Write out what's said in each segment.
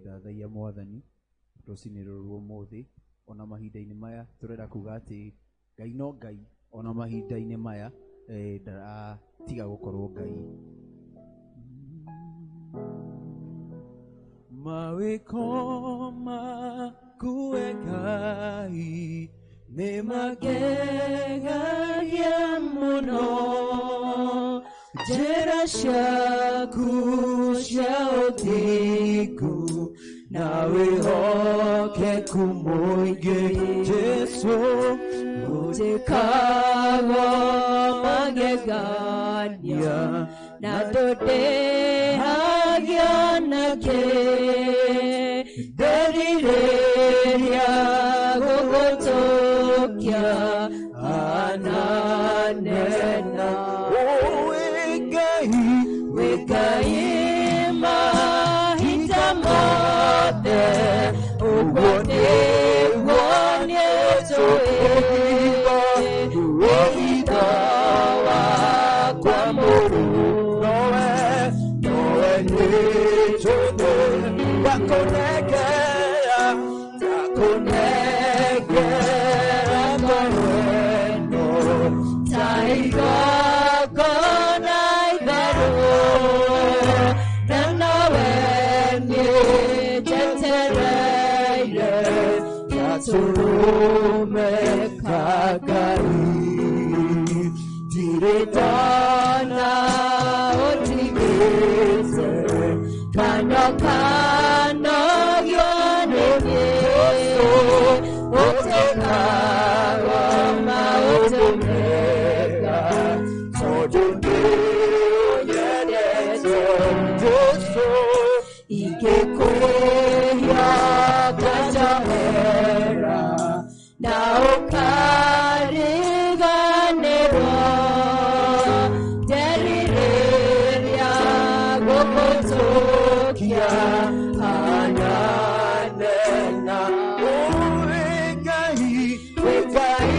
Tũgĩthathaiya Mwathani rũcinĩ rũrũ ũmũthĩ. Ona mahinda-inĩ maya tũrenda kuga atĩ Ngai no Ngai, ona mahinda-inĩ maya ndaratiga gũkorwo Ngai. Mawĩko maku we Ngai nĩ magegagia mũno, njĩra ciaku cia ũthingu na wĩhokeku mũingĩ. Jesũ, ũtĩkago magegania na ndũndĩhagio nakĩ, nderirĩria gũgũtũkia ananena. Wĩ Ngai, wĩ Ngai mahinda mothe, ũguo nĩguo niĩ njũĩ, wĩhitho wakwa mũrũ nowe, nowe nĩnjũĩ, ndakũnengera, ndakũnengera ngoro ĩno, ta igongona itheru, na nowe niĩ njetereire, gatũrũme ka Ngai. Ndirĩ ndona ũtigĩte, kana ũkanogio nĩ niĩ, ũtĩkaga maũndũ mega, tondũ nĩũnyendete. Jesũ, ingĩkwĩhia nganjohera, na ũkariganĩrwo, nderirĩria gũgũtũkia ananena. Wĩ Ngai, wĩ Ngai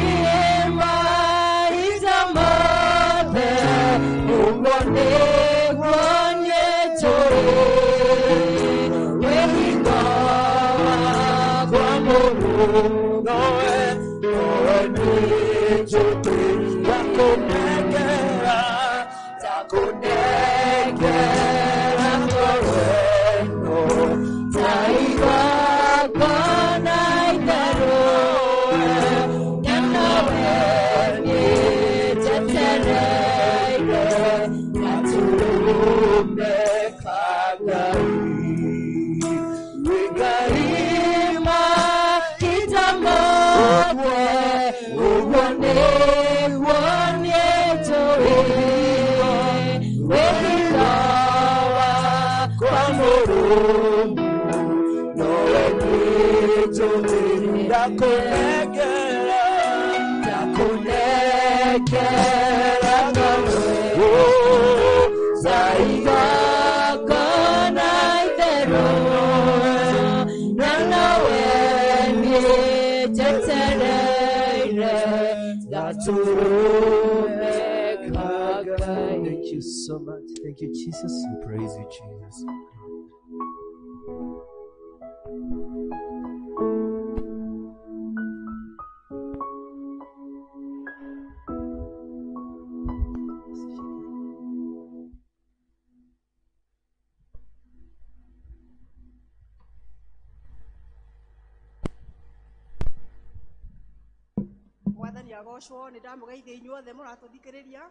mahinda mothe, ũguo nĩguo niĩ njũĩ, wĩhitho wakwa mũrũ, nowe, nowe nĩnjũĩ, ndakũnengera, ndakũnengera ngoro ĩno, ta igongona itheru, na nowe niĩ njetereire, gatũrũme ka Ngai. Wĩ Ngai mahinda mothe, ũguo nĩguo niĩ njũĩ, wĩhitho wakwa mũrũmu, nowe nĩnjũĩ, ndakũnengera, ndakũnengera ngoro ĩno, ta igongona itheru, na nowe niĩ njetereire, gatũrũme ka Ngai. Thank you so much. Thank you, Jesus. We praise you, Jesus. Mwathani agocwo. Nĩ ndamũgeithia inyuothe mũratũthikĩrĩria,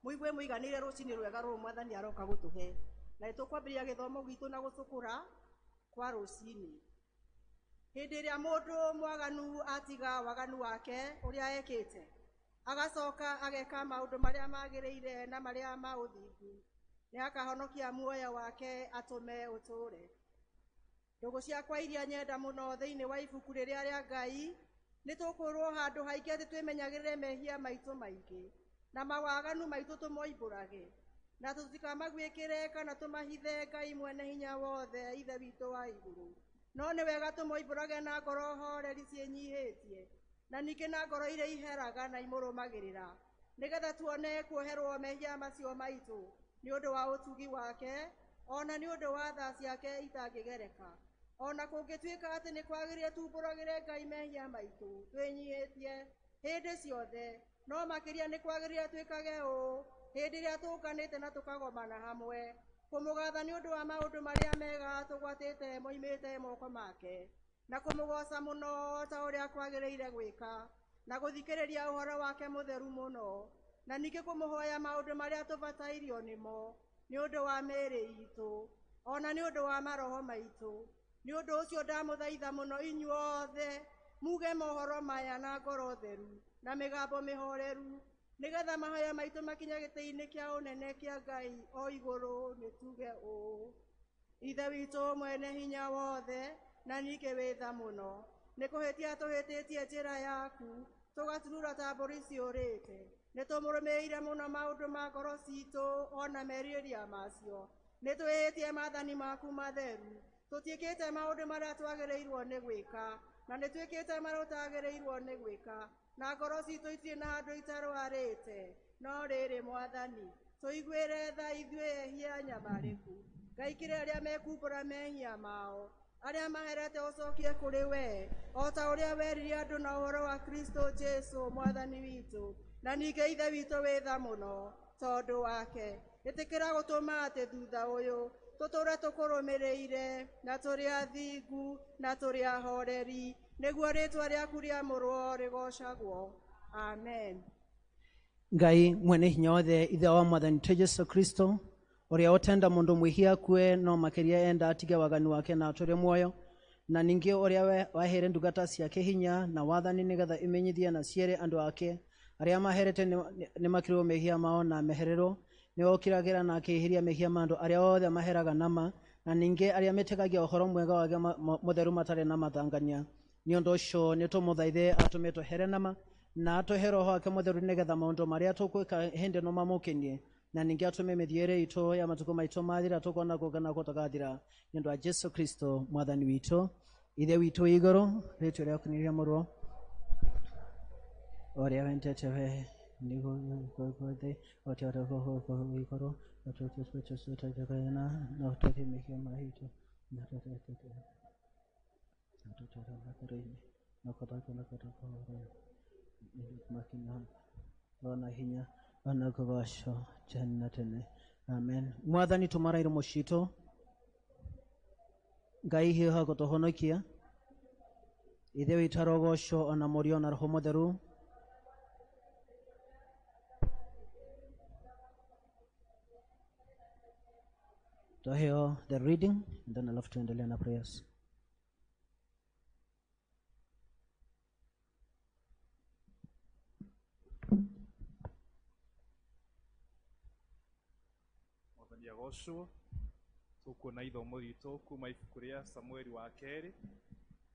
mũigue mũiganĩire rũcinĩ rwega rũrũ Mwathani aroka gũtũhe. Na nĩ tũkwambĩrĩria gĩthomo gitũ na gũcũkũra kwa rũcinĩ. Hĩndĩ ĩrĩa mũndũ mwaganu atiga waganu wake ũrĩa ekĩte, agacoka ageka maũndũ marĩa magĩrĩire na marĩa ma ũthingu, nĩ akahonokia muoyo wake atũme ũtũũre. Ndũgũ ciakwa iria nyenda mũno thĩinĩ wa ibuku rĩrĩa rĩa Ngai, nĩ tũkwĩrwo handũ haingĩ atĩ twĩmenyagĩrĩre mehia maitũ maingĩ na mawaganu maitũ tũmoimbũrage, na tũtikamaguĩkĩre kana tũmahithe Ngai mwene hinya wothe Ithe witũ wa igũrũ. No nĩ wega tũmoimbũrage na ngoro horeri ciĩnyihĩtie, na ningĩ na ngoro iria iheraga na imũrũmagĩrĩra, nĩgetha tuone kuoherwo mehia macio maitũ nĩ ũndũ wa ũtugi wake, ona nĩ ũndũ wa tha ciake itangĩgereka. Ona kũngĩtuĩka atĩ nĩ kwagĩrĩire tumbũragĩre Ngai mehia maitũ twĩnyihĩtie hĩndĩ ciothe, no makĩria nĩ kwagĩrĩire twĩkage ũũ hĩndĩ ĩrĩa tũũnganĩte na tũkagomana hamwe, kũmũgatha nĩ ũndũ wa maũndũ marĩa mega tũgwatĩte moimĩte moko make, na kũmũgoca mũno ta ũrĩa kwagĩrĩire gwĩka, na gũthikĩrĩria ũhoro wake mũtheru mũno, na ningĩ kũmũhoya maũndũ marĩa tũbatairio nĩmo nĩ ũndũ wa mĩĩrĩ itũ ona nĩ ũndũ wa maroho maitũ. Nĩ ũndũ ũcio ndamũthaitha mũno inyuothe muge mohoro maya na ngoro theru na mĩgambo mĩhoreru, nĩgetha mahoya maitũ makinye gĩtĩ-inĩ kĩa ũnene kĩa Ngai o igũrũ. Nĩ tuge ũũ: Ithe witũ mwene hinya wothe na ningĩ wĩ tha mũno, nĩ kũhĩtia tũhĩtĩtie njĩra yaku, tũgaturura ta mbũri ciũrĩte. Nĩ tũmũrũmĩrĩire mũno maũndũ ma ngoro citũ ona merirĩria macio. Nĩ twĩhĩtie maathani maku matheru, tũtiĩkĩte maũndũ marĩa twagĩrĩirwo nĩ gwĩka, na nĩ twĩkĩte marĩa ũtagĩrĩirwo nĩ gwĩka, na ngoro citũ itirĩ na handũ itarwarĩte. No rĩrĩ, Mwathani, tũiguĩre tha ithuĩ ehia nyamarĩku. Ngai kĩrĩ arĩa mekumbũra mehia mao, arĩa maherete ũcokie kũrĩ we, o ta ũrĩa werire andũ na ũhoro wa Kristo Jesu Mwathani witũ. Na ningĩ Ithe witũ wĩ tha mũno tondũ wake, ĩtĩkĩra gũtũma atĩ thutha ũyũ tũtũre tũkũrũmĩrĩire na tũrĩ athingu na tũrĩ ahoreri, nĩguo rĩtwa rĩaku rĩamũrwo rĩgocagwo. Amen. Ngai mwene hinya wothe, Ithe wa Mwathani witũ Jesu Kristo, ũrĩa ũtenda mũndũ mwĩhia akue, no makĩria enda atige waganu wake na atũre muoyo, na ningĩ ũrĩa waheire ndungata ciake hinya na wathani nĩgetha imenyithie na ciere andũ ake arĩa maherete nĩ makĩrwo mehia mao na mehererwo, nĩwe ũkiragĩra na akĩeheria mehia ma andũ arĩa othe maheraga nama, na ningĩ arĩa metĩkagia ũhoro mwega wake mũtheru matarĩ na mathangania. Nĩ ũndũ ũcio nĩ tũmũthaithe atũme tũhere nama na atũhe Roho wake mũtheru, nĩgetha maũndũ marĩa tũkwĩka hĩndĩ ĩno mamũkenie, na ningĩ atũme mĩthiĩre itũ ya matukũ maitũ mathira tũkona gũka na gũtagathira, nĩ ũndũ wa Jesu Kristo Mwathani witũ. Ithe witũ wĩ igũrũ, rĩtwa rĩaku nĩ rĩamũrwo, ũrĩa wendete we nĩguo thĩ o ta ũrĩa gũkũ igũrũ. Na ũtũhe mehia maitũ na ona hinya ona kũgocwo tene na tene. Amen. Mwathani tũmara iromo citũ, Ngai hiũha gũtũhonokia. Ithe witũ arogocwo ona Mũriũ na Roho Mũtheru. Tuheo the reading and then alafu tuendelee na prayers. Mwathani agocwo. Tũkuona ithomo ritũ kuma ibuku rĩa Samueli wa kerĩ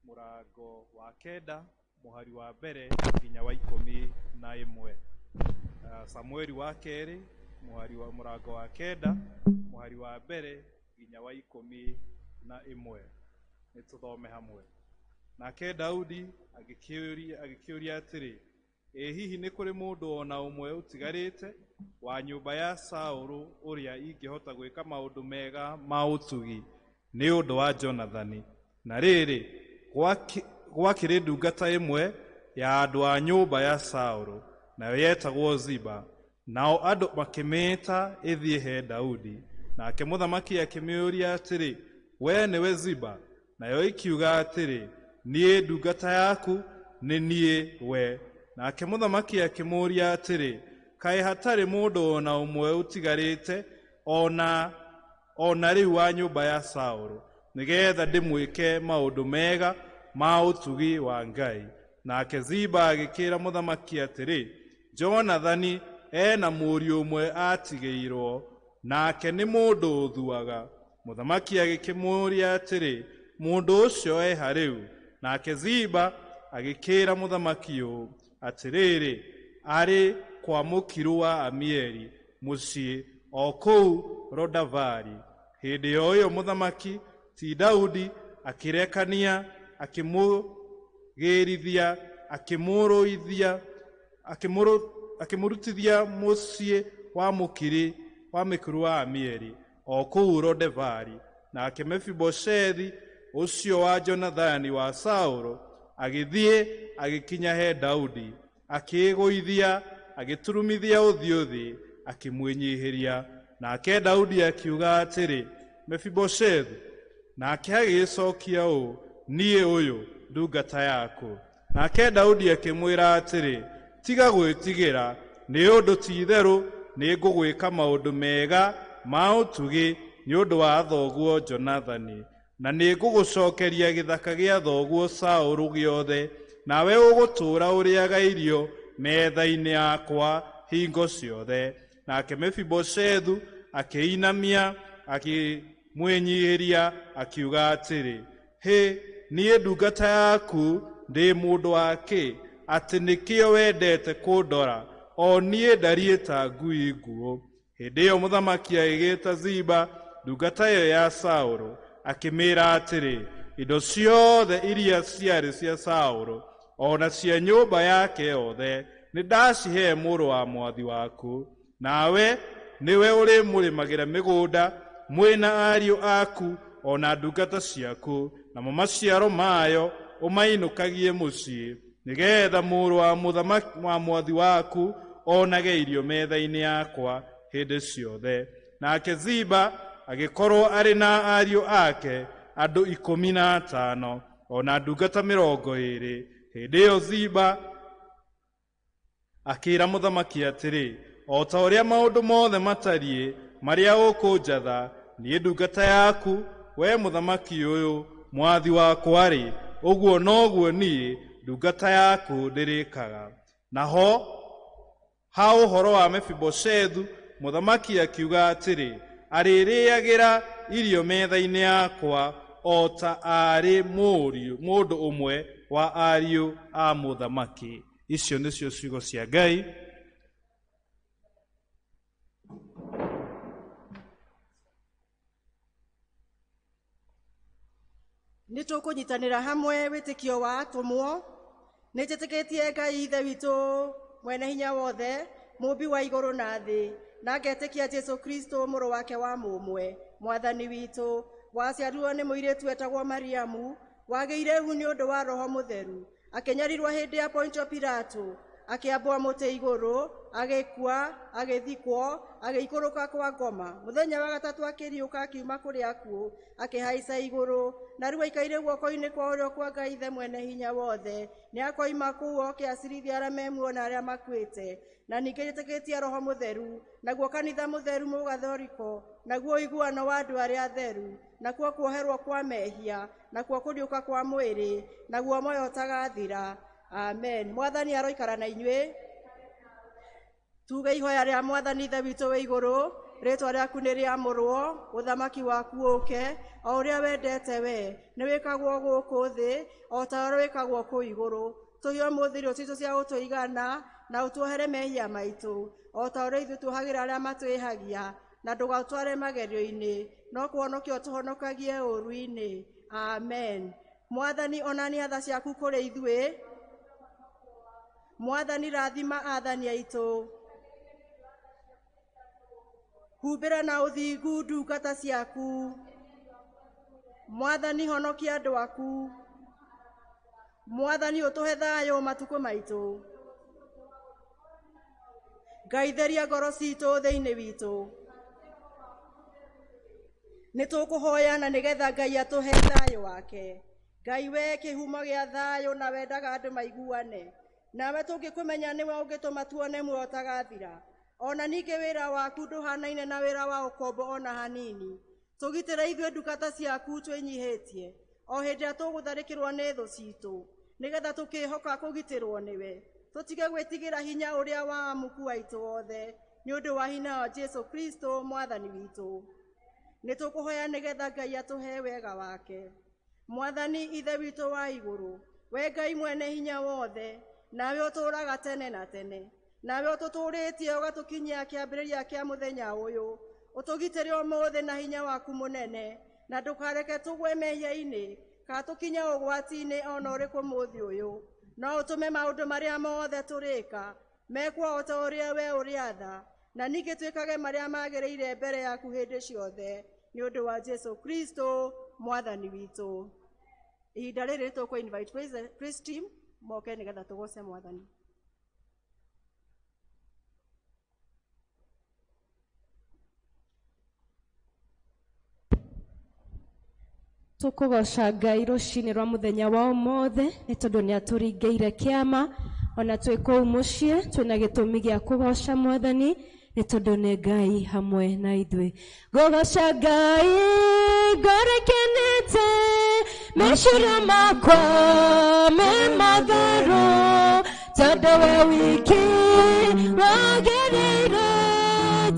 mũrango wa 9 mũhari wa 1 nginya wa 11. Samueli wa kerĩ mũhari wa mũrango wa 9 mũhari wa 1 nginya wa 11. Nĩ tũthome hamwe. Nake Daudi agĩkĩũria atĩrĩ, ĩ hihi nĩ kũrĩ mũndũ ona ũmwe ũtigarĩte wa nyũmba ya Saũlũ ũrĩa ingĩhota gwĩka maũndũ mega ma ũtugi nĩ ũndũ wa Jonathani? Na rĩrĩ, gwakĩrĩ ndungata ĩmwe ya andũ a nyũmba ya Saũlũ, nayo yetagwo Ziba. Nao andũ makĩmĩĩta ĩthiĩ he Daudi. Nake mũthamaki akĩmĩũria atĩrĩ, we nĩwe Ziba? Nayo ĩkiuga atĩrĩ, niĩ ndungata yaku nĩ niĩ we. Nake mũthamaki akĩmũũria atĩrĩ, kaĩ hatarĩ mũndũ ona ũmwe ũtigarĩte ona rĩu wa nyũmba ya Saũlũ, nĩgetha ndĩmwĩke maũndũ mega ma ũtugi wa Ngai? Nake Ziba agĩkĩra mũthamaki atĩrĩ, Jonathani ena mũriũ ũmwe atigĩirwo, nake nĩ mũndũ ũthuaga. Mũthamaki agĩkĩmũũria atĩrĩ, mũndũ ũcio eha rĩu? Nake Ziba agĩkĩra mũthamaki ũũ, atĩrĩrĩ, arĩ kwa mũkirũ wa Amieli mũciĩ o kũu Rodavari. Hĩndĩ o ĩyo mũthamaki ti Daudi akĩrekania akĩmũgĩrithia akĩmũrũithia akĩmũrutithia mũciĩ wa mũkiri wa mĩkuru wa Amieli o kũu Rodevari. Nake Mefiboshethi Ũcio wa Jonathani wa Saũlũ agĩthiĩ agĩkinya he Daudi, akĩĩgũithia, agĩturumithia ũthiũ thĩ, akĩmwĩnyihĩria. Nake Daudi akiuga atĩrĩ, Mefiboshethu. Nake agĩgĩcokia ũũ, niĩ ũyũ ndungata yaku. Nake Daudi akĩmwĩra atĩrĩ, tiga gwĩtigĩra, nĩ ũndũ ti-itherũ nĩngũgwĩka maũndũ mega ma ũtugi nĩ ũndũ wa thoguo Jonathani, na nĩngũgũcokeria gĩthaka gĩa thoguo Saũlũ gĩothe, nawe ũgũtũũra ũrĩaga irio metha-inĩ yakwa hingo ciothe. Nake Mefiboshethu akĩinamia, akĩmwĩnyihĩria, akiuga atĩrĩ, hĩ, niĩ ndungata yaku ndĩ mũndũ wa kĩ, atĩ nĩkĩo wendete kũndora, o niĩ ndariĩ ta ngui nguũ. Hĩndĩ ĩyo mũthamaki agĩgĩta Ziba, ndungata ĩyo ya Saũlũ, akĩmĩĩra atĩrĩ, indo ciothe iria ciarĩ cia Saũlũ, o na cia nyũmba yake yothe, nĩndacihe mũrũ wa mwathi waku. Nawe nĩwe ũrĩmũrĩmagĩra mĩgũnda, mwĩna ariũ aku o na ndungata ciaku, namo maciaro mayo ũmainũkagie mũciĩ, nĩgeetha mũrũ wa mũthamaki wa mwathi waku onage irio metha-inĩ yakwa hĩndĩ ciothe. Nake Ziba agĩkorwo arĩ na ariũ ake andũ 15 o na ndungata 20. Hĩndĩ ĩyo Ziba akĩĩra mũthamaki atĩrĩ, o ta ũrĩa maũndũ mothe matariĩ marĩa ũkũnjatha, niĩ ndungata yaku, we mũthamaki ũyũ mwathi wakwa-rĩ, ũguo noguo niĩ ndungata yaku ndĩrĩkaga. Naho ha ũhoro wa Mefiboshethu, mũthamaki akiuga atĩrĩ, arĩrĩagĩra irio metha-inĩ yakwa o ta arĩ mũndũ ũmwe wa ariũ a mũthamaki. Icio nĩcio ciugo cia Ngai. Nĩ tũkũnyitanĩra hamwe wĩtĩkio wa atũmwo. Nĩ njĩtĩkĩtie Ngai Ithe witũ mwene hinya wothe, mũũmbi wa igũrũ na thĩ, na ngetĩkia Jesũ Kristo mũrũ wake wa mũmwe, mwathani witũ, waciarirwo nĩ mũirĩtu wetagwo Mariamu, wagĩire ihu nĩ ũndũ wa Roho Mũtheru, akĩnyarirwo hĩndĩ ya Pontio Pilato, akĩambwo mũtĩ igũrũ, agĩkua, agĩthikwo, agĩikũrũka kwa ngoma. Mũthenya wa gatatũ akĩriũka akiuma kũrĩ akuũ, akĩhaica igũrũ, na rĩu aikaire guoko-inĩ kwa ũrĩo kwa Ngai Ithe mwene hinya wothe. Nĩakoima kũu oke acirithie arĩa me muoyo na arĩa makuĩte. Na ningĩ njĩtĩkĩtie Roho Mũtheru, naguo kanitha mũtheru mũgathoriko, naguo ũiguano wa andũ arĩa atheru, nakuo kuoherwo kwa mehia, nakuo kũriũka kwa mwĩrĩ, naguo muoyo ũtagathira. Amen. Mwathani aroikara na inyuĩ. Tuge ihoya rĩa Mwathani Ithe witũ wĩ igũrũ, rĩtwa rĩaku nĩ rĩamũrwo, ũthamaki waku ũke, o ũrĩa wendete we, nĩ wĩkagwo gũkũ thĩ, o ta ũrĩa wĩkagwo kũu igũrũ. Tũhe ũmũthĩ irio citũ cia gũtũigana, na ũtuohere mehia maitũ, o ta ũrĩa ithuĩ tuohagĩra arĩa matwĩhagia, na ndũgatware magerio-inĩ, no kũhonokia ũtũhonokagie ũũru-inĩ. Amen. Mwathani onania tha ciaku kũrĩ ithuĩ. Mwathani rathima athani aitũ. Humbĩra na ũthingu ndungata ciaku. Mwathani honokia andũ aku. Mwathani ũtũhe thayũ matukũ maitũ. Ngai theria ngoro citũ thĩinĩ witũ. Nĩ tũkũhoya na nĩgetha Ngai atũhe thayũ wake. Ngai we kĩhumo gĩa thayũ na wendaga andũ maiguane. Nawe tũngĩkũmenya nĩwe ũngĩtũma tuone muoyo ũtagathira. Ona ningĩ wĩra waku ndũhanaine na wĩra wa ũkombo ona hanini. Tũgitĩre ithuĩ ndungata ciaku twĩnyihĩtie, o hĩndĩ ĩrĩa tũgũtharĩkĩrwo nĩ thũ citũ, nĩgetha tũkĩhoka kũgitĩrwo nĩwe. Tũtige gwĩtigĩra hinya ũrĩa wa amuku aitũ othe, nĩ ũndũ wa hinya wa Jesũ Kristo mwathani witũ. Nĩ tũkũhoya nĩgetha Ngai atũhe wega wake. Mwathani Ithe witũ wa igũrũ, we Ngai mwene hinya wothe, nawe ũtũũraga tene na tene, nawe ũtũtũũrĩtie ũgatũkinyia kĩambĩrĩria kĩa mũthenya ũyũ. Ũtũgitĩre ũmũthĩ na hinya waku mũnene, na ndũkareke tũgwe mehia-inĩ, kana tũkinye ũgwati-inĩ ona ũrĩkũ mũthĩ ũyũ. No ũtũme maũndũ marĩa mothe tũrĩka mekwo o ta ũrĩa we ũrĩatha, na ningĩ twĩkage marĩa magĩrĩire mbere yaku hĩndĩ ciothe, nĩ ũndũ wa Jesũ Kristo mwathani witũ. Ihinda rĩrĩ tũkũ invite praise team moke nĩgetha tũgoce Mwathani. Tũkũgoca Ngai rũcinĩ rwa mũthenya wa ũmũthĩ nĩ tondũ nĩ atũringĩire kĩama ona twĩ kũu mũciĩ twĩna gĩtũmi gĩa kũgoca Mwathani nĩ tondũ nĩ Ngai hamwe na ithuĩ. Ngũgoca Ngai ngoro ĩkenete, meciria makwa me matheru, tondũ we wiki wagĩrĩire.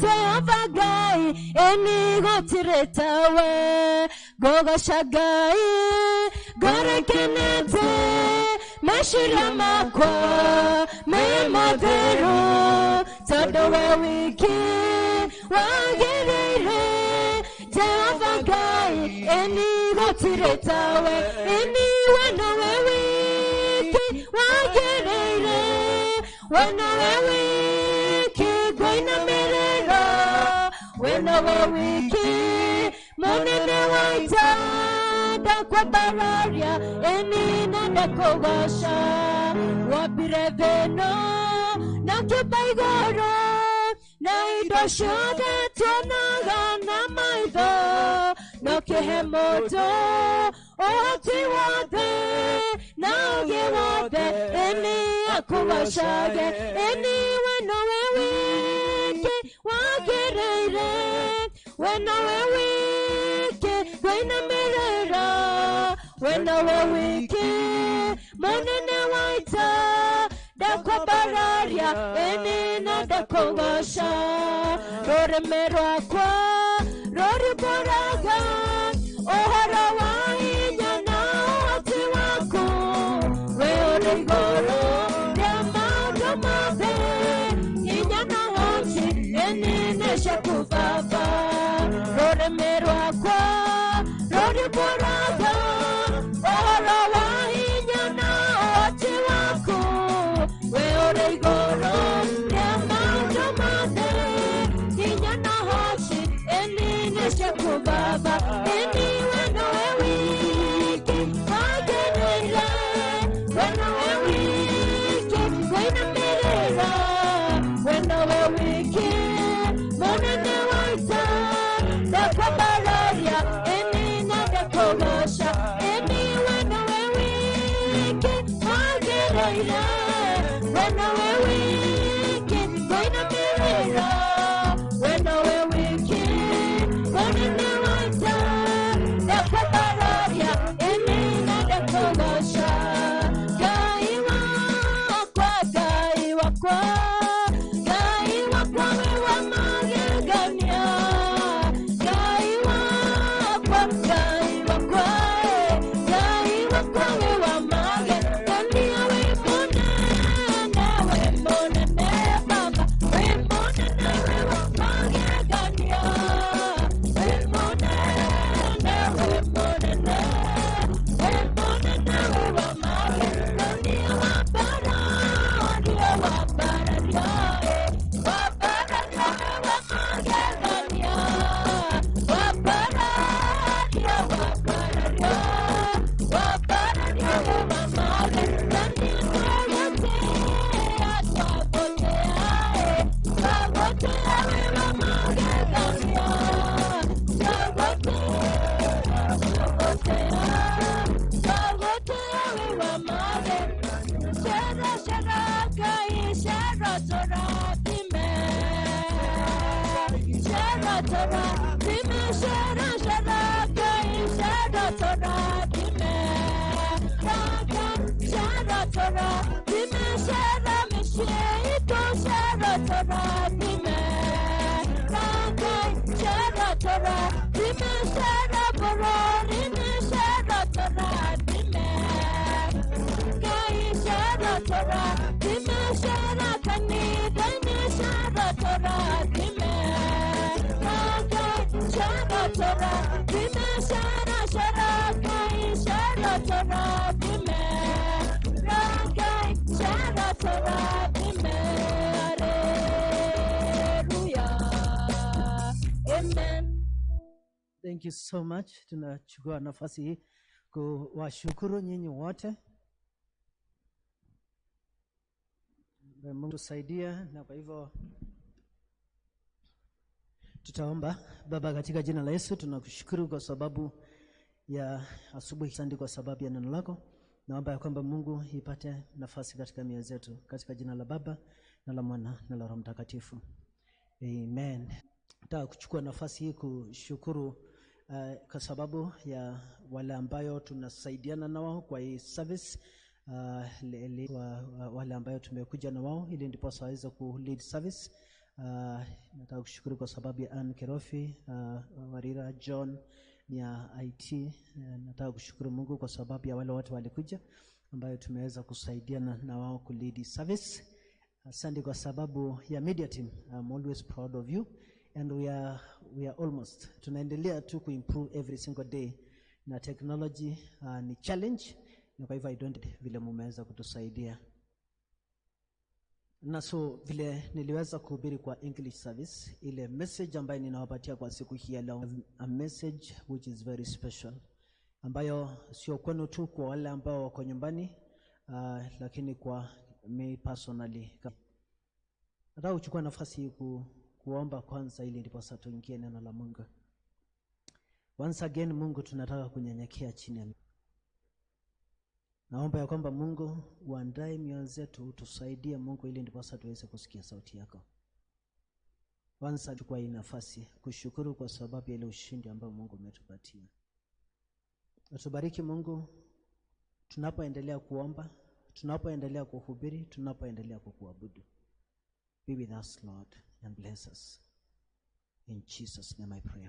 Jehova Ngai ĩni gũtirĩ tawe. Ngũgoca Ngai ngoro ĩkenete, meciria makwa me matheru, tondũ we wiki wagĩrĩire. Jehova Ngai ĩni gũtirĩ tawe, ĩni we nowe wiki wagĩrĩire, we nowe wiki ngũinamĩrĩra, we nowe wiki mũnene wa ita, ndakwambararia ĩni na ndakũgoca. Wambire thĩ ĩno na ũkĩũmba igũrũ, na indo ciothe tuonaga na maitho, na ũkĩhe mũndũ ũhoti wothe na ũũgĩ wothe, ĩni akũgocage. Ĩni we nowe wiki wagĩrĩire, we nowe wiki ngũinamĩrĩra, we nowe wiki mũnene wa ita, ndakwambararia ĩni na ndakũgoca. Rũrĩmĩ rwakwa rũrimbũraga ũhoro wa hinya na ũhoti waku, we ũrĩ igũrũ rĩa maũndũ mothe, hinya na ũhoti ĩni nĩ ciaku Baba. Rũrĩmĩ rwakwa rũrimbũraga ũhoro wa hinya na ũhoti waku, we ũrĩ igũrũ rĩa maũndũ mothe, hinya na ũhoti ĩni nĩ ciaku Baba. Ĩni we nowe wiki wagĩrĩire, we nowe wiki ngũinamĩrĩra, we nowe wiki mũnene wa ita, ndakwambararia ĩni na ndakũgoca. Ĩni we nowe wiki wagĩrĩire, we nowe wiki ngũinamĩrĩra, we nowe wiki mũnene wa ita, ndakwambararia ĩni na ndakũgoca. Ngai wakwa, Ngai wakwa, Ngai wakwa we wa magegania, Ngai wakwa, Ngai wakwa, Ngai wakwa we wa magegania, we mũnene, we mũnene Baba, we mũnene we wa magegania, we mũnene, we mũnene, we mũnene we wa magegania, wambararia, wambararia, wambararia we wa magegania, wambararia, wambararia, wambararia we wa magegania, twagotea, twagotea, twagotea we wa magegania, twagotea, twagotea, twagotea we wa magegania. Shera, shera, Ngai, shera, tũrathime. Shera, tũrathime, shera, shera, Ngai, shera, tũrathime. Raka, shera, tũrathime, shera, mĩciĩ itũ, shera, tũrathime. Raka, shera, tũrathime, shera, bũrũri-inĩ, shera, tũrathime. Ngai, shera, tũrathime, shera, kanitha-inĩ, shera, tũrathime. Raka, shera, tũrathime, shera, shera, Ngai, shera, tũrathime. Raka, shera, tũrathime. Hallelujah. Amen. Thank you so much. Tunachukua nafasi hii Kuwashukuru nyinyi wote. Mungu tusaidie, na kwa hivyo tutaomba. Baba, katika jina la Yesu tunakushukuru kwa sababu ya asubuhi. Asante kwa sababu ya neno lako. Naomba ya kwamba Mungu ipate nafasi katika mioyo yetu, katika jina la Baba na la Mwana na la Roho Mtakatifu. Amen. Nataka kuchukua nafasi hii kushukuru kwa sababu ya wale ambayo tunasaidiana na wao kwa hii service, wale ambayo tumekuja na wao ili ndiposa waweze ku lead service. Nataka kushukuru kwa sababu ya Ann Kerofi, Warira John ya IT. Nataka kushukuru Mungu kwa sababu ya wale watu walikuja ambayo tumeweza kusaidiana na wao ku lead service. Asante kwa sababu ya media team. I'm always proud of you and we are almost, tunaendelea tu kuimprove every single day, na technology ni challenge, na kwa hivyo I don't vile mumeweza kutusaidia. Na so vile niliweza kuhubiri kwa English service, ile message ambayo ninawapatia kwa siku hii ya leo, a message which is very special, ambayo sio kwenu tu, kwa wale ambao wako nyumbani, lakini kwa me personally. Nataka kuchukua nafasi hii kuomba kwanza ili ndiposa tuingie neno la Mungu. Once again, Mungu, tunataka kunyenyekea chini ya. Naomba ya kwamba Mungu uandae mioyo zetu, utusaidie Mungu, ili ndiposa tuweze kusikia sauti yako. Kwanza chukua hii nafasi kushukuru kwa sababu ya ile ushindi ambao Mungu umetupatia. Utubariki Mungu tunapoendelea kuomba, tunapoendelea kuhubiri, tunapoendelea kukuabudu. Be with us, Lord, and bless us. In Jesus' name I pray.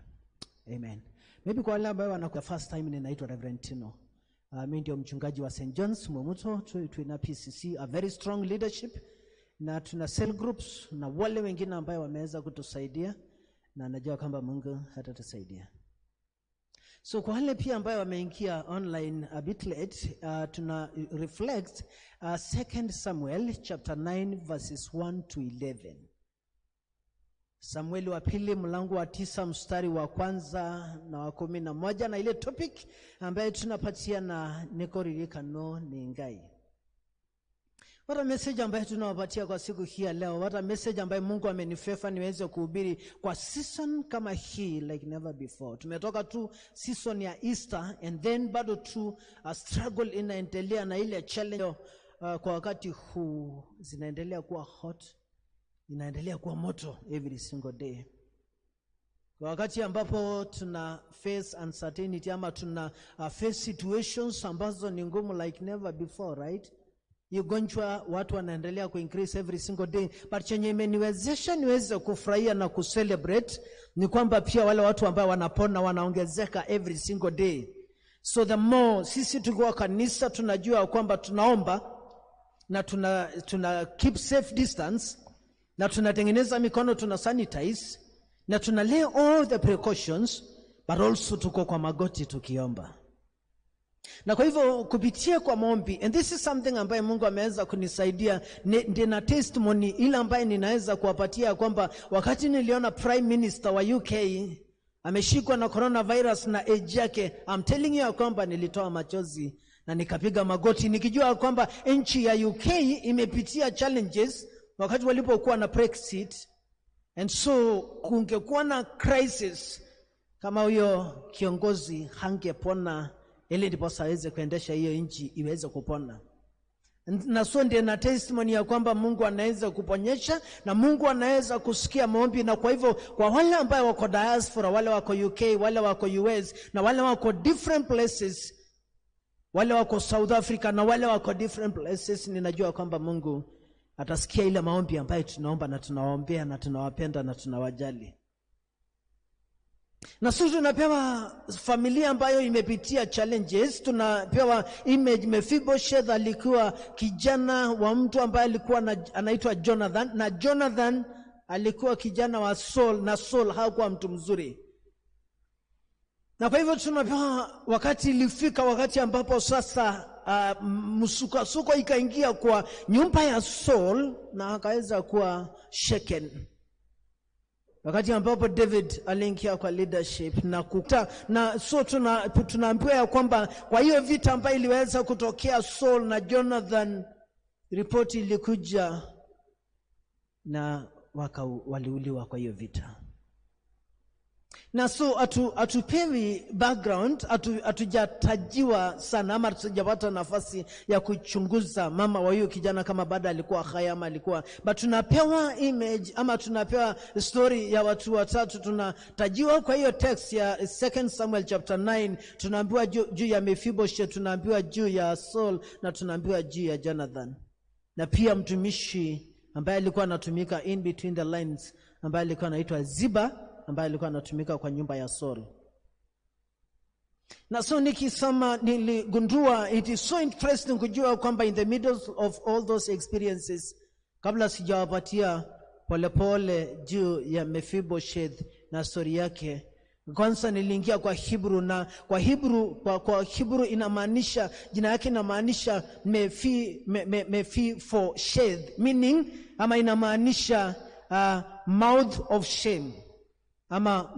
Amen. Maybe kwa wale ambao wana first time, ninaitwa Reverend Tino. Mimi ndio mchungaji wa St. John's Mwemuto, tuna PCC, a very strong leadership, na tuna cell groups na wale wengine ambao wameweza kutusaidia, na najua kwamba Mungu hatatusaidia. So kwa wale pia ambayo wameingia online a bit late, tuna reflect 2 Samuel chapter 9 verses 1 to 11. Samueli wa pili mlango wa 9 mstari wa kwanza na wa 11, na ile topic ambayo tunapatia na nikoririkano ni Ngai. What a message ambayo tunawapatia kwa siku hii ya leo. What a message ambayo Mungu amenifavor niweze kuhubiri kwa season kama hii like never before. Tumetoka tu season ya Easter and then bado tu a struggle inaendelea na ile challenge kwa wakati huu zinaendelea kuwa hot, inaendelea kuwa moto every single day. Kwa wakati ambapo tuna face uncertainty ama tuna face situations ambazo ni ngumu like never before, right? Ugonjwa watu wanaendelea kuincrease every single day, but chenye imeniwezesha niweze kufurahia na kucelebrate ni kwamba pia wale watu ambao wanapona wanaongezeka every single day. So the more sisi tukiwa kanisa tunajua kwamba tunaomba na tuna keep safe distance na tunatengeneza mikono, tuna sanitize na tuna lay all the precautions, but also tuko kwa magoti tukiomba. Na kwa hivyo kupitia kwa maombi, and this is something ambaye Mungu ameweza kunisaidia, nina testimony ile ambaye ninaweza kuwapatia kwamba wakati niliona Prime Minister wa UK ameshikwa na coronavirus na age yake, I'm telling you ya kwamba nilitoa machozi na nikapiga magoti nikijua kwamba nchi ya UK imepitia challenges wakati walipokuwa na Brexit, and so kungekuwa na crisis kama huyo kiongozi hangepona ili ndiposa aweze kuendesha hiyo nchi iweze kupona. Na so ndiye na testimony ya kwamba Mungu anaweza kuponyesha na Mungu anaweza kusikia maombi. Na kwa hivyo kwa wale ambao wako diaspora, wale wako UK, wale wako US na wale wako different places, wale wako South Africa na wale wako different places, ninajua kwamba Mungu atasikia ile maombi ambayo tunaomba na tunawaombea na tunawapenda na tunawajali. Na sisi tunapewa familia ambayo imepitia challenges, tunapewa image. Mephibosheth alikuwa kijana wa mtu ambaye alikuwa anaitwa Jonathan, na Jonathan alikuwa kijana wa Saul, na Saul hakuwa mtu mzuri. Na kwa hivyo tunapewa wakati ilifika wakati ambapo sasa msukasuko ikaingia kwa nyumba ya Saul na akaweza kuwa shaken. Wakati ambapo David aliingia kwa leadership na kuta, na so tunaambiwa ya kwamba kwa hiyo vita ambayo iliweza kutokea Saul na Jonathan, ripoti ilikuja na waliuliwa kwa hiyo vita. Na so hatupewi background, hatujatajiwa sana ama hatujapata nafasi ya kuchunguza mama wa huyo kijana kama bado alikuwa hai ama alikuwa, but tunapewa image ama tunapewa story ya watu watatu. Tunatajiwa kwa hiyo text ya 2 Samuel chapter 9, tunaambiwa juu ya Mephibosheth, tunaambiwa juu ya Saul na tunaambiwa juu ya Jonathan, na pia mtumishi ambaye alikuwa anatumika in between the lines ambaye alikuwa anaitwa Ziba, ambaye alikuwa anatumika kwa nyumba ya Saul. Na so nikisoma niligundua it is so interesting kujua kwamba in the middle of all those experiences, kabla sijawapatia polepole juu ya Mephibosheth na story yake, kwanza niliingia kwa Hebrew, na kwa Hebrew, kwa Hebrew inamaanisha, jina yake inamaanisha Mephibosheth, meaning ama inamaanisha mouth of shame, ama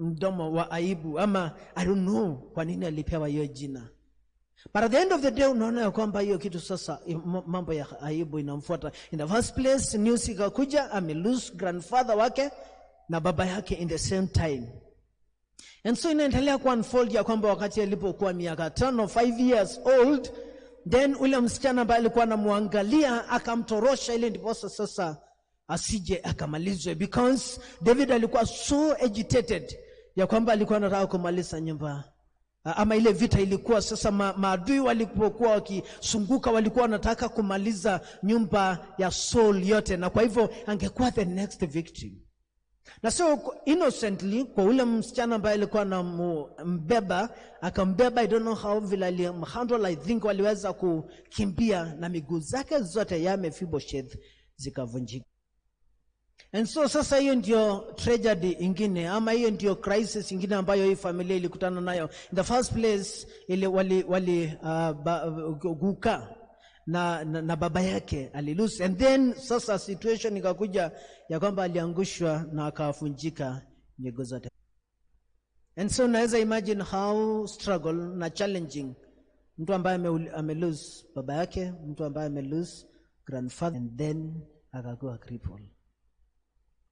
mdomo wa aibu, ama I don't know kwa nini alipewa hiyo jina. But at the end of the day unaona ya kwamba hiyo kitu sasa, mambo ya aibu inamfuata. In the first place, news ikakuja ame lose grandfather wake na baba yake in the same time. And so inaendelea ku unfold ya kwamba wakati alipokuwa miaka 5, 5 years old, then ule msichana ambaye alikuwa anamwangalia akamtorosha, ile ndiposa sasa asije akamalizwe, because David alikuwa so agitated ya kwamba alikuwa anataka kumaliza nyumba ama ile vita ilikuwa sasa, maadui walipokuwa wakisunguka walikuwa wanataka kumaliza nyumba ya Saul yote, na kwa hivyo angekuwa the next victim. Na so innocently kwa ule msichana ambaye alikuwa anambeba, akambeba, I don't know how vile alimhandle, I think waliweza kukimbia na miguu zake zote ya Mephibosheth zikavunjika. And so sasa hiyo ndio tragedy ingine, ama hiyo ndio crisis ingine ambayo hii familia ilikutana nayo. In the first place ile wali guka na baba yake alilose, and then sasa situation ikakuja ya kwamba aliangushwa na akafunjika miguu zote. And so naweza imagine how struggle na challenging mtu ambaye amelose baba yake, mtu ambaye amelose grandfather, and then akakuwa crippled.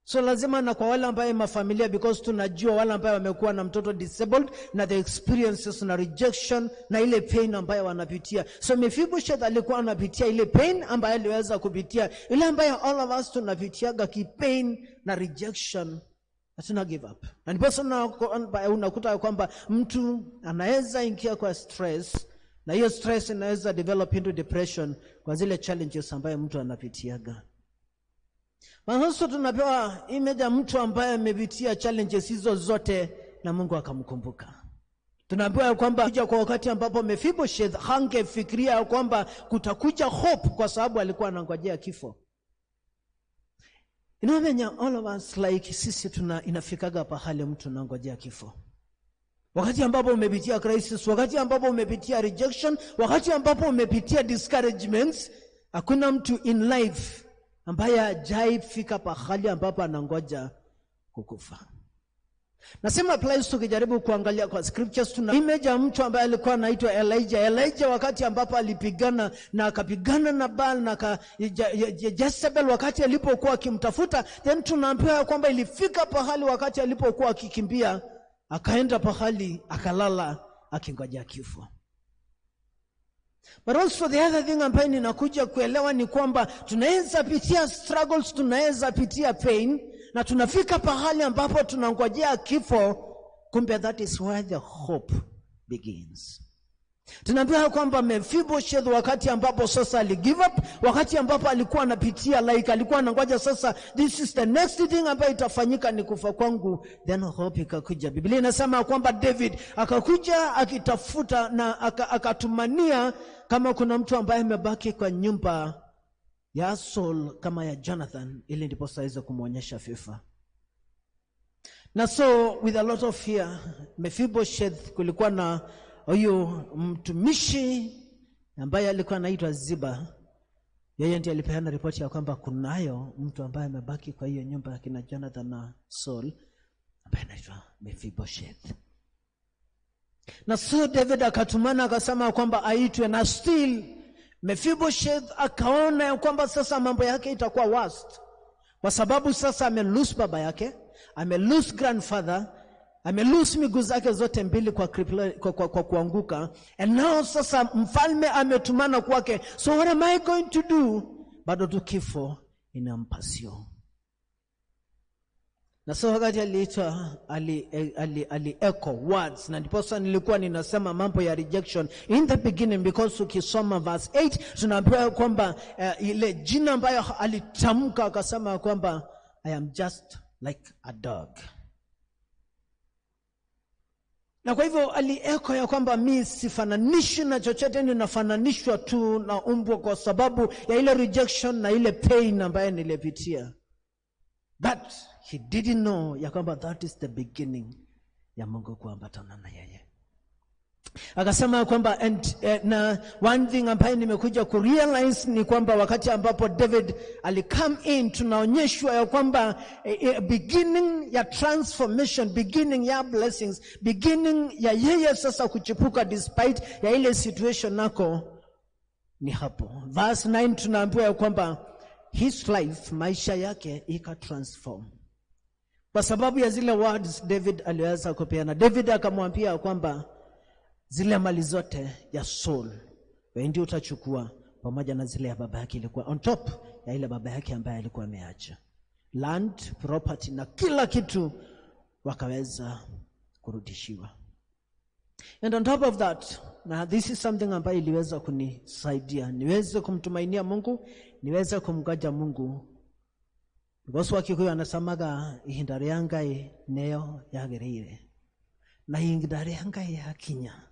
So lazima, na kwa wale ambaye mafamilia, because tunajua wale ambaye wamekuwa na mtoto disabled na the experiences na rejection na ile pain ambayo wanapitia. So Mephibosheth alikuwa anapitia ile pain ambayo aliweza kupitia, ile ambayo all of us tunapitiaga ki pain na rejection, hatuna give up. Na ndipo unakuta kwamba mtu anaweza ingia kwa stress, na hiyo stress inaweza develop into depression kwa zile challenges ambayo mtu anapitiaga. Maana tunapewa image ya mtu ambaye amepitia challenges hizo zote na Mungu akamkumbuka. Tunaambiwa kwamba kuja kwa wakati ambapo Mephibosheth hangefikiria kwamba kutakuja hope, kwa sababu alikuwa anangojea kifo. Inamenya all of us like sisi inafikaga pahali mtu anangojea kifo. Wakati ambapo umepitia crisis, wakati ambapo umepitia rejection, wakati ambapo umepitia discouragements, hakuna mtu in life ambaye hajaifika pahali ambapo anangoja kukufa. Nasema applies, tukijaribu kuangalia kwa scriptures, tuna image ya mtu ambaye alikuwa anaitwa Elijah. Elijah wakati ambapo alipigana na akapigana na Baal na Jezebel wakati alipokuwa akimtafuta, then tunaambiwa kwamba ilifika pahali wakati alipokuwa akikimbia akaenda pahali akalala akingoja kifo. But also the other thing ambayo ninakuja kuelewa ni kwamba tunaweza pitia struggles, tunaweza pitia pain, na tunafika pahali ambapo tunangojea kifo, kumbe that is where the hope begins. Tunaambiwa kwamba Mephibosheth wakati ambapo sasa ali give up, wakati ambapo alikuwa anapitia like alikuwa anangoja sasa this is the next thing ambayo itafanyika ni kufa kwangu, then hope ikakuja. Biblia inasema kwamba David akakuja akitafuta na akatumania kama kuna mtu ambaye amebaki kwa nyumba ya Saul kama ya Jonathan, ili ndipo aweze kumuonyesha fifa. Na so with a lot of fear, Mephibosheth, kulikuwa na huyu mtumishi ambaye alikuwa anaitwa Ziba, Yeye ndiye alipeana ripoti ya kwamba kunayo mtu ambaye amebaki kwa hiyo nyumba ya kina Jonathan na Saul ambaye anaitwa Mephibosheth. Na so David akatumana akasema kwamba aitwe, na still Mephibosheth akaona ya kwamba sasa mambo yake itakuwa worst, kwa sababu sasa ame lose baba yake, ame lose grandfather, ame lose miguu zake zote mbili kwa kuanguka, and now sasa mfalme ametumana kwake, so what am I going to do? Bado tu kifo inampasio. Na so wakati aliitwa ali echo words, na ndiposa nilikuwa ninasema mambo ya rejection in the beginning, because ukisoma verse 8 tunaambiwa kwamba ile jina ambayo alitamka akasema kwamba I am just like a dog. Na kwa hivyo alieko ya kwamba mi sifananishwi na chochote, ninafananishwa tu na umbwa kwa sababu ya ile rejection na ile pain ambayo nilipitia. But he didn't know ya kwamba that is the beginning ya Mungu kuambatana na yeye. Akasema kwamba and, na one thing ambayo nimekuja kurealize ni kwamba wakati ambapo David alicome in, tunaonyeshwa ya kwamba beginning ya transformation, beginning ya blessings, beginning ya yeye sasa kuchipuka despite ya ile situation nako ni hapo. Verse 9 tunaambiwa ya kwamba his life, maisha yake ika transform kwa sababu ya zile words David aliweza kupeana. David akamwambia kwamba zile mali zote ya Saul wewe ndio utachukua, pamoja na zile ya baba yake ilikuwa on top ya ile baba yake ambaye alikuwa ameacha. Land, property na kila kitu wakaweza kurudishiwa. And on top of that, na this is something ambayo iliweza kunisaidia niweze kumtumainia Mungu, niweze kumgoja Mungu, because Wakikuyu anasemaga ihinda rĩa Ngai nĩyo yagĩrĩire, na ihinda rĩa Ngai yakinya,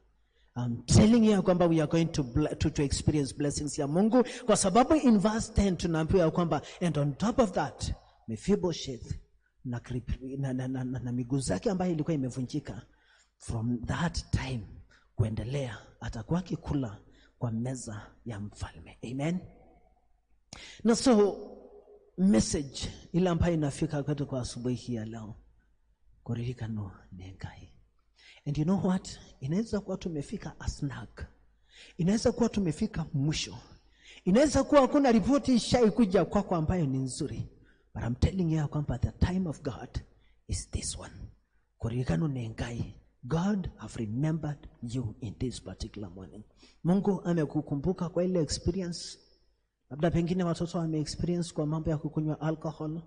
I'm telling you kwamba we are going to experience blessings ya Mungu, kwa sababu in verse 10 tunaambiwa kwamba and on top of that Mephibosheth na miguu zake ambayo ilikuwa imevunjika, from that time kuendelea atakuwa akikula kwa meza ya mfalme. Amen. Na so message ile ambayo inafika kwetu kwa asubuhi hii ya leo, kuririkano ni Ngai. And you know what? Inaweza kuwa tumefika a snag. Inaweza kuwa tumefika mwisho. Inaweza kuwa hakuna ripoti ishaikuja kwako ambayo ni nzuri. But I'm telling you kwamba the time of God is this one. Kuririkano ni Ngai. God have remembered you in this particular morning. Mungu amekukumbuka kwa ile experience. Labda pengine watoto wame experience kwa mambo ya kukunywa alcohol.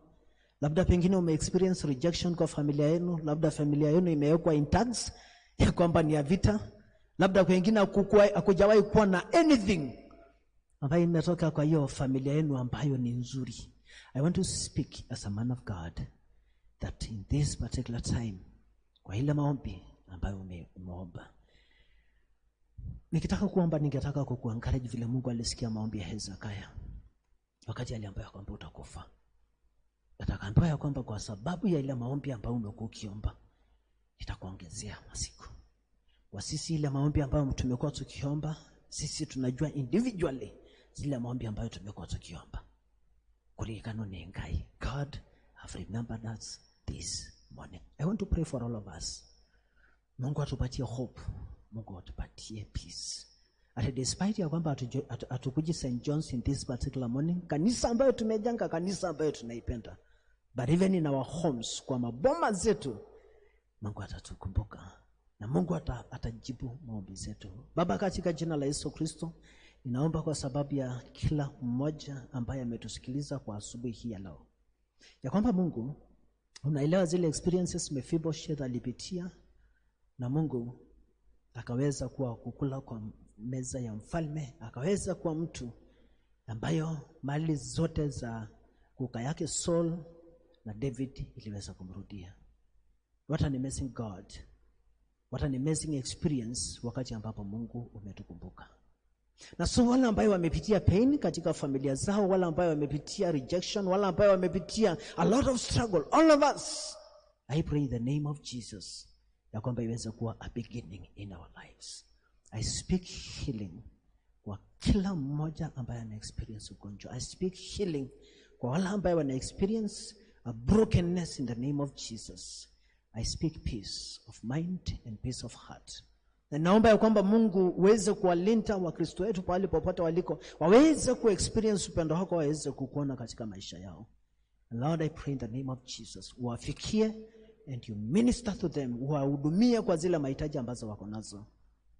Labda pengine ume experience rejection kwa familia yenu. Labda familia yenu imewekwa in tags ya kwamba ni ya vita. Labda kwengine hakujawahi kuwa na anything ambayo imetoka kwa hiyo familia yenu ambayo ni nzuri. I want to speak as a man of God that in this particular time, kwa ile maombi ambayo umeomba, nikitaka kuomba, ningetaka kukuencourage vile Mungu alisikia maombi ya Hezekia wakati aliambiwa kwamba utakufa. Atakamwambia ya kwamba kwa sababu ya ile maombi ambayo umekuwa ukiomba, nitakuongezea masiku. Kwa sisi ile maombi ambayo tumekuwa tukiomba, sisi tunajua individually zile maombi ambayo tumekuwa tukiomba. Kuririkano ni Ngai. God have remembered us this morning. I want to pray for all of us. Mungu atupatie hope. Mungu atupatie peace. Ati despite ya kwamba hatukuji St. John's in this particular morning, kanisa ambayo tumejenga, kanisa ambayo tunaipenda, but even in our homes, kwa maboma zetu, Mungu atatukumbuka na Mungu atajibu maombi zetu. Baba, katika jina la Yesu Kristo, ninaomba kwa sababu ya kila mmoja ambaye ametusikiliza kwa asubuhi hii ya leo, ya kwamba Mungu unaelewa zile experiences Mephibosheth alipitia, na Mungu akaweza kuwa kukula kwa meza ya mfalme, akaweza kuwa mtu ambayo mali zote za kuka yake Saul na David iliweza kumrudia. What an amazing God. What an amazing experience wakati ambapo Mungu umetukumbuka. Na so wale ambayo wamepitia pain katika familia zao, wale ambayo wamepitia rejection, wale ambayo wamepitia a lot of struggle, all of us, I pray in the name of Jesus ya kwamba iweze kuwa a beginning in our lives. I speak healing kwa kila mmoja ambaye ana experience ugonjwa. I speak healing kwa wale ambaye wana experience a brokenness in the name of Jesus. I speak peace of mind and peace of heart. Na naomba ya kwamba Mungu uweze kuwalinda Wakristo wetu pahali popote waliko, waweze kuexperience upendo wako, waweze kukuona katika maisha yao. And Lord, I pray in the name of Jesus, uwafikie and you minister to them, uwahudumie kwa zile mahitaji ambazo wako nazo,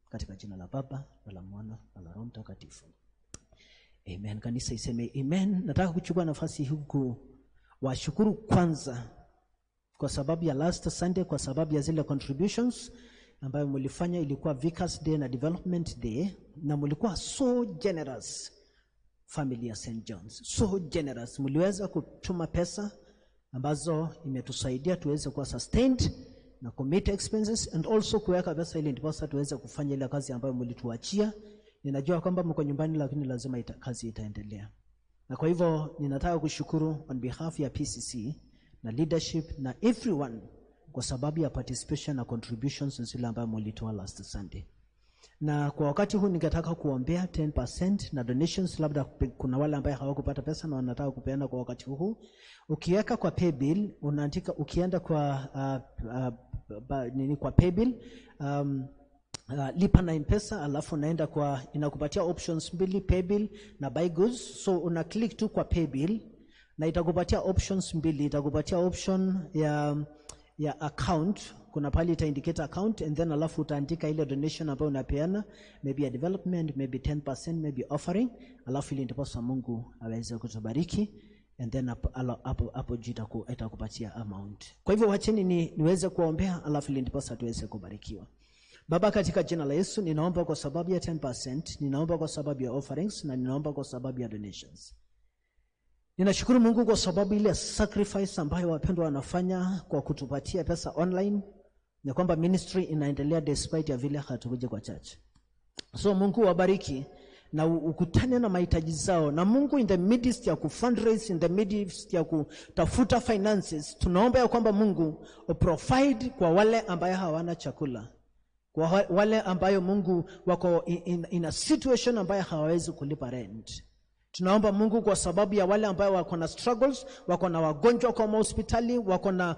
katika jina la Baba na la Mwana na la Roho Mtakatifu. Amen. Kanisa iseme amen. Nataka kuchukua nafasi hii kuwashukuru kwanza kwa sababu ya last Sunday, kwa sababu ya zile contributions ambayo mlifanya. Ilikuwa Vicars Day na Development Day, na mlikuwa so generous, family ya St. John's, so generous. Mliweza kutuma pesa ambazo imetusaidia tuweze kuwa sustained na commit expenses and also kuweka pesa ili ndiposa tuweze kufanya ile kazi ambayo mlituachia. Ninajua kwamba mko nyumbani, lakini lazima kazi itaendelea. Na kwa hivyo ninataka kushukuru on behalf ya PCC na leadership na everyone kwa sababu ya participation na contributions zile ambayo mlitoa last Sunday. Na kwa wakati huu ningetaka kuombea 10% na donations. Labda kuna wale ambao hawakupata pesa na wanataka kupeana kwa wakati huu. Ukiweka kwa paybill, unaandika, ukienda kwa nini, kwa paybill, lipa na M-Pesa, alafu unaenda kwa, inakupatia options mbili, paybill na buy goods. So una click tu kwa paybill na itakupatia options mbili. Itakupatia option ya account, kuna pale ita indicate account, and then alafu utaandika ile donation ambayo unapeana, maybe a development, maybe 10%, maybe offering, alafu ili ndiposa Mungu aweze kutubariki, and then hapo juu itakupatia amount. Kwa hivyo wacheni niweze kuombea, alafu ili ndiposa tuweze kubarikiwa. Baba, katika jina la Yesu, ninaomba kwa sababu ya 10%, ninaomba kwa sababu ya offerings na ninaomba kwa sababu ya donations. Ninashukuru Mungu kwa sababu ile sacrifice ambayo wapendwa wanafanya kwa kutupatia pesa online, ni kwamba ministry inaendelea despite ya vile hatukuja kwa church. So Mungu wabariki na ukutane na mahitaji zao. Na Mungu, in the midst ya kufundraise, in the midst ya kutafuta finances, tunaomba ya kwamba Mungu provide kwa wale ambayo hawana chakula, kwa wale ambayo Mungu wako in a situation ambayo hawawezi kulipa rent. Tunaomba Mungu kwa sababu ya wale ambayo wako na struggles, wako na wagonjwa kwa hospitali, wako na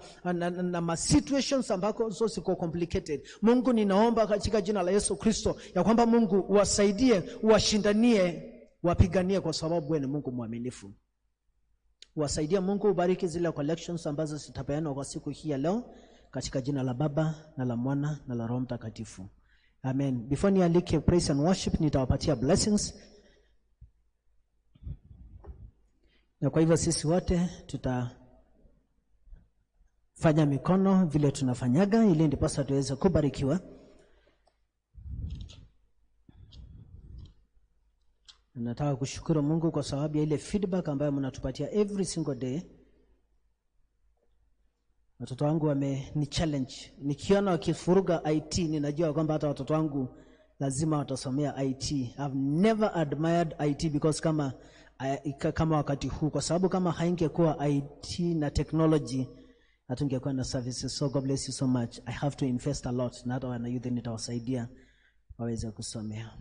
ma situations ambako zo ziko complicated. Mungu, ninaomba katika jina la Yesu Kristo ya kwamba Mungu uwasaidie, uwashindanie, wapiganie, kwa sababu wewe ni Mungu mwaminifu. Uwasaidie Mungu, ubariki zile collections ambazo zitapeanwa kwa siku hii ya leo, katika jina la Baba na la Mwana na la Roho Mtakatifu. Amen. Before nialike praise and worship, nitawapatia blessings. Na kwa hivyo sisi wote tutafanya mikono vile tunafanyaga ili ndiposa tuweze kubarikiwa. Nataka kushukuru Mungu kwa sababu ya ile feedback ambayo mnatupatia every single day. Watoto wangu wameni challenge. Nikiona wakifuruga IT, ninajua kwamba hata watoto wangu lazima watasomea IT. I've never admired IT because kama wakati huu, kwa sababu kama haingekuwa IT na technology hatungekuwa na services. So God bless you so much. I have to invest a lot, na hata wana youth nitawasaidia waweze kusomea.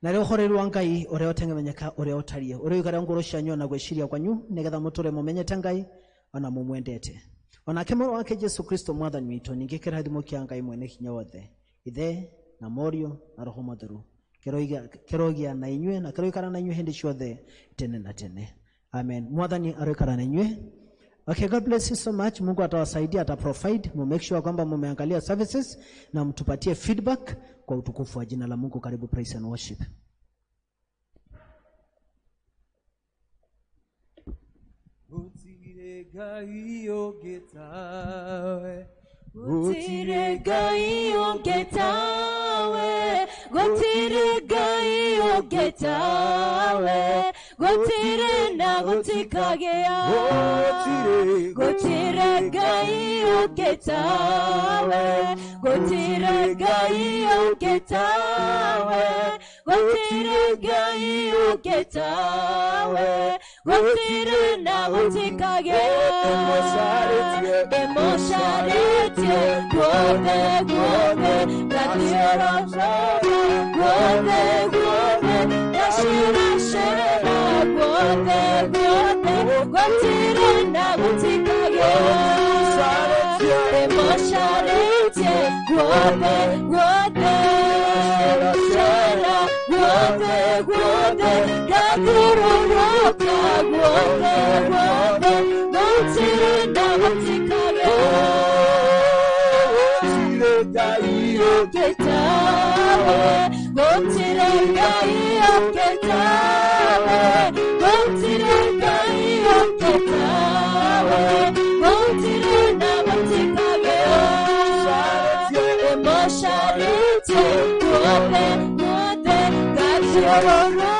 Na rĩu ũhoreri wa Ngai ũrĩa ũtengemenyeka ũrĩa ũtariĩ, ũrĩa ũikara ngoro cianyu na gwĩciria kwanyu, nĩgetha mũtũre mũmenyete Ngai ona mũmwendete, onake Mũrũ wake Jesu Kristo Mwathani witũ. Ningĩ kĩrathimo kĩa Ngai mwene hinya wothe, Ithe na Mũriũ na Roho Mũtheru, kĩrogĩa na inyuĩ na kĩroikara na inyuĩ hĩndĩ ciothe tene na tene. Amen. Mwathani aroikara na inyuĩ. Okay, God bless you so much. Mungu atawasaidia, ata provide. Mu make sure kwamba mumeangalia services na mtupatie feedback kwa utukufu wa jina la Mungu. Karibu praise and worship. Gũtirĩ Ngai ũngĩ tawe, gũtirĩ Ngai ũngĩ tawe, gũtirĩ Ngai ũngĩ tawe, gũtirĩ na gũtikagĩa, gũtirĩ Ngai ũngĩ tawe, gũtirĩ Ngai ũngĩ tawe, gũtirĩ Ngai ũngĩ tawe, gũtirĩ na gũtikagĩa. Ndĩmũcarĩtie guothe guothe, ngathiũrũrũka guothe guothe. guothe guothe cera guothe guothe ngathiũrũrũka guothe guothe gũtirĩ na gũtikagĩa Gũtirĩ Ngai ũngĩ tawe gũtirĩ Ngai ũngĩ tawe gũtirĩ Ngai ũngĩ tawe gũtirĩ na gũtikagĩa ũmũcarĩtie guothe guothe ngathiũrũrũka